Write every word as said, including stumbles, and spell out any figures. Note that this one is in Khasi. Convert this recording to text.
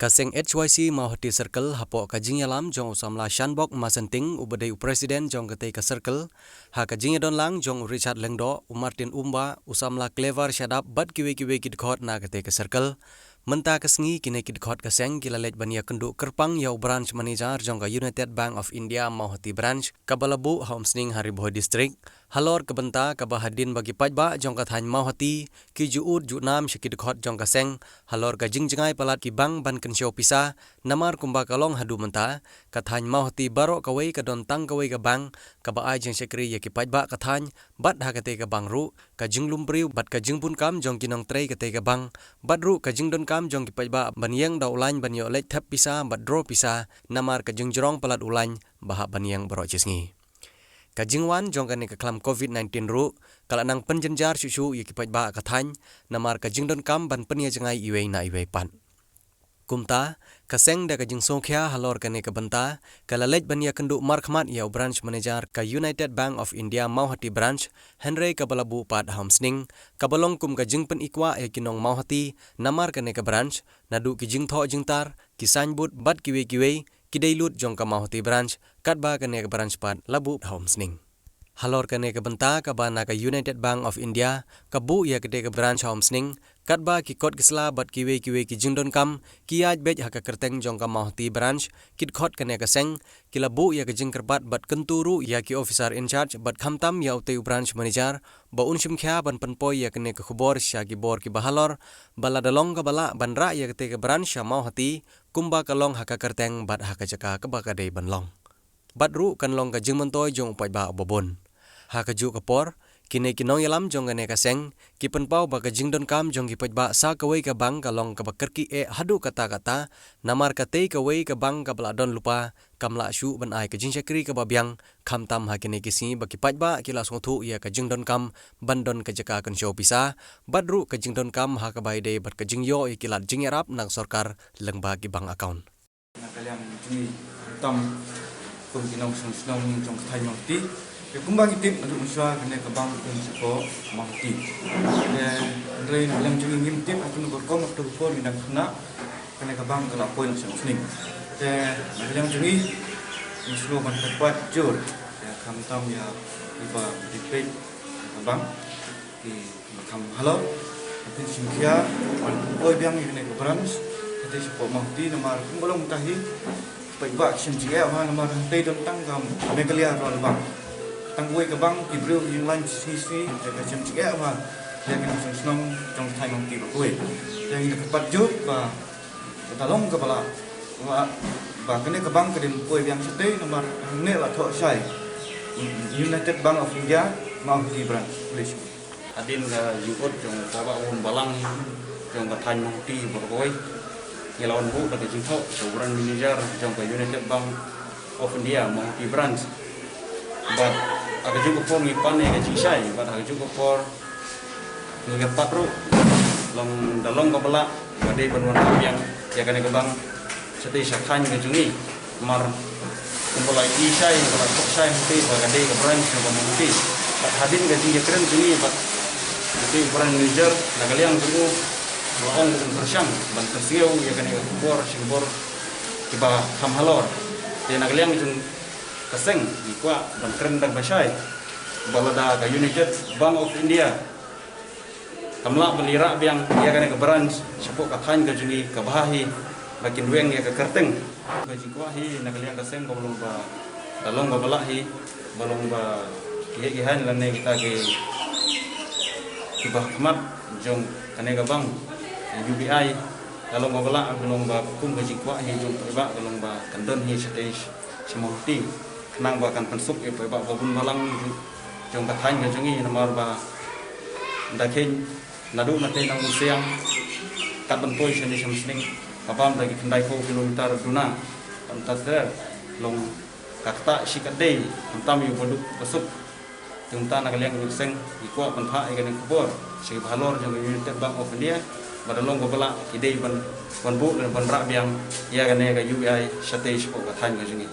Ka seng H Y C Mawhati Circle hapoh ka jingïalam jong u samla Shanbok Masenting uba dei u president jong katei ka circle, ha ka jingïadon lang jong u Richard Lyngdoh, u Martin Umba, u samla Clever Shadap bad kiwei kiwei ki dkhot na katei ka circle. Mynta ka sngi kine ki dkhot ka seng ki la leit ban ïakynduh kyrpang ïa u branch manager jong ka United Bank of India Mawhati Branch kaba la buh ha Umsning ha Ri Bhoi District, halor ka bynta kaba hadien ba ki paidbah jong ka thaiñ Mawhati ki ju ud ju nam sha ki dkhot jong ka seng halor ka jingjngai palat ki bank ban kynshew pisa, namar kumba ka long haduh mynta, ka thaiñ Mawhati baroh kawei ka don tang kawei ka bank kaba ai jingshakri ïa ki paidbah ka thaiñ, bad ha katei ka bank ruh ka jinglum briew bad ka jingbun kam jong ki nongtrei katei ka bank, bad ruh ka jingdonkam jong ki paidbah ban ïeng da u lain ban ïoh leit thep pisa bad draw pisa, namar ka jingjrong palat u lain ba hap ban ïeng baroh shi sngi. Ka jingwan jong kane ka khlam covid nineteen ruh ka la nang pynjynjar shuh shuh ïa ki paidbah ka thaiñ, namar ka jingdonkam ban pynïajngai iwei na iwei pat. Kumta, ka seng da ka jingsngewkhia halor kane ka bynta ka la leit ban ïakynduh markhmat ïa u branch manager ka United Bank of India Mawhati Branch, hynrei kaba la buh pat ha Umsning, kaba long kum ka jingpynikwah ïa ki nong Mawhati namar kane ka branch, naduh ki jingthoh jingtar, ki signboard bad kiwei kiwei, ki dei lut jong ka Mawhati Branch, katba kane ka branch pat la buh ha Umsning. Halor kane ka bynta kaba na ka United Bank of India ka buh ïa katei ka branch ha Umsning, katba ki kot ki sla bad kiwei kiwei ki jingdonkam ki ïaid beit ha ka kyrteng jong ka Mawhati Branch, ki dkhot kane ka seng ki la buh ïa ka jingkyrpad bad kyntu ruh ïa ki officer in charge bad khamtam ïa utei u branch manager ba un shim khia ban pynpoi ïa kane ka khubor sha ki bor kiba halor, ba lada long kaba lah ban rah ïa katei ka branch sha Mawhati, kumba ka long ha ka kyrteng bad ha ka jaka kaba ka dei ban long. Bad ruh kan long ka jingmyntoi jong u paidbah uba bun. Ha kajuh ka por, kine ki nongïalam jong kane ka seng ki pynpaw ba ka jingdonkam jong ki paidbah sha kawei ka bank ka long kaba kyrkieh haduh katta katta, namar katei kawei ka bank kaba la don lypa kam lah shuh ban ai ka jingshakri kaba biang, khamtam ha kine ki sngi ba ki paidbah ki la sngewthuh ïa ka jingdonkam ban don ka jaka kynshew pisa, bad ruh ka jingdonkam ha kaba ïadei bad ka jingïoh ïa ki lad jingïarap na ka sorkar lyngba ki bank account. Na ka liang jong ngi, tam kum ki nongshong shnong jong ka thaiñ Mawhati, te kumba ngi tip naduh mynshuwa kane ka bank ka don shapoh Mawhati. Te hynrei na ka liang jong ngi ngim tip ha kano ka rukom ha kato ka por ngi dang khynnah kane ka bank ka la poi lang sha Umsning. Te na ka liang jong ngi, ngi sngewbha ban kyrpad jur, te khamtam ïa kiba dei peit ka bank, ki ba kham halor, ban pynshim khia, ban pynpoi biang ïa kane ka branch, kata shapoh Mawhati namar kumba long mynta hi, paidbah ki shem jingeh bha namar hangtei don tang ka Meghalaya Rural Bank. Tang kawei ka bank, ki briew ki jinglain sngi sngi, te ka shem jingeh bha ïa ki nongshong shnong jong ka thaiñ Mawhati baroh kawei. Te ngi da kyrpad jur ba lada long kaba lah, ba, ba kane ka bank ka dei ban poi biang shatei namar hangne la thoh shai United Bank of India Mawhati Branch. Khublei shibun. Hadien ka jingud jong u paidbah bun balang jong ka thaiñ Mawhati baroh kawei, ngi la wan buh da ka jingthoh sha u branch manager jong ka United Bank of India Mawhati Branch. Bad ha kajuh ka por ngi pan ïa ka jingshai, bad ha kajuh ka por ngi kyrpad ruh, long da long kaba lah, ba dei ban wanrah biang ïa kane ka bank shatei sha thaiñ ka jong ngi. Namar kumba la ïohi shai, kumba la thoh shai hangtei ba ka dei ka branch jong ka Mawhati. Bad hadien ka jingïakren jong ngi bad utei u branch manager, na ka liang jong u la ong ba un pyrshang ban pynsngew ïa kane ka khubor sha ki bor kiba kham halor. Te na ka liang jong ka seng ngi kwah ban kren da kaba shai ba lada ka United Bank of India kam lah ban leit rah biang ïa kane ka branch shapoh ka thaiñ ka jong ngi, ka bha hi ba kin weng ïa ka kyrteng. Ka jingkwah hi na ka liang ka seng ka long ba, ka long kaba lah hi, ba long ba ki heh ki haiñ lane kita ki, kiba khmat jong kane ka bank U B I, ka long kaba lah, ka long ba kum ka jingkwah hi jong paidbah, ka long ba kan don hi shatei sha Mawhati, khnang ba kan pynsuk ïa paidbah ba bun balang jong ka thaiñ ka jong ngi, namar ba da kheiñ naduh na Tainawsiang kat ban poi shane sha Umsning, ka bam da ki khyndai phew kilometer duna, ban ta ter long ka ktah shi katdei, khamtam ïa u baduk basuk. Te mynta na ka liang jong ka seng ngi kwah ban phah ïa kane ka khubor sha ki bahalor jong ka United Bank of India, ba da long kaba lah ki dei ban, ban buh lane ban rah biang ïa kane ka U B I shatei shapoh ka thaiñ ka jong ngi.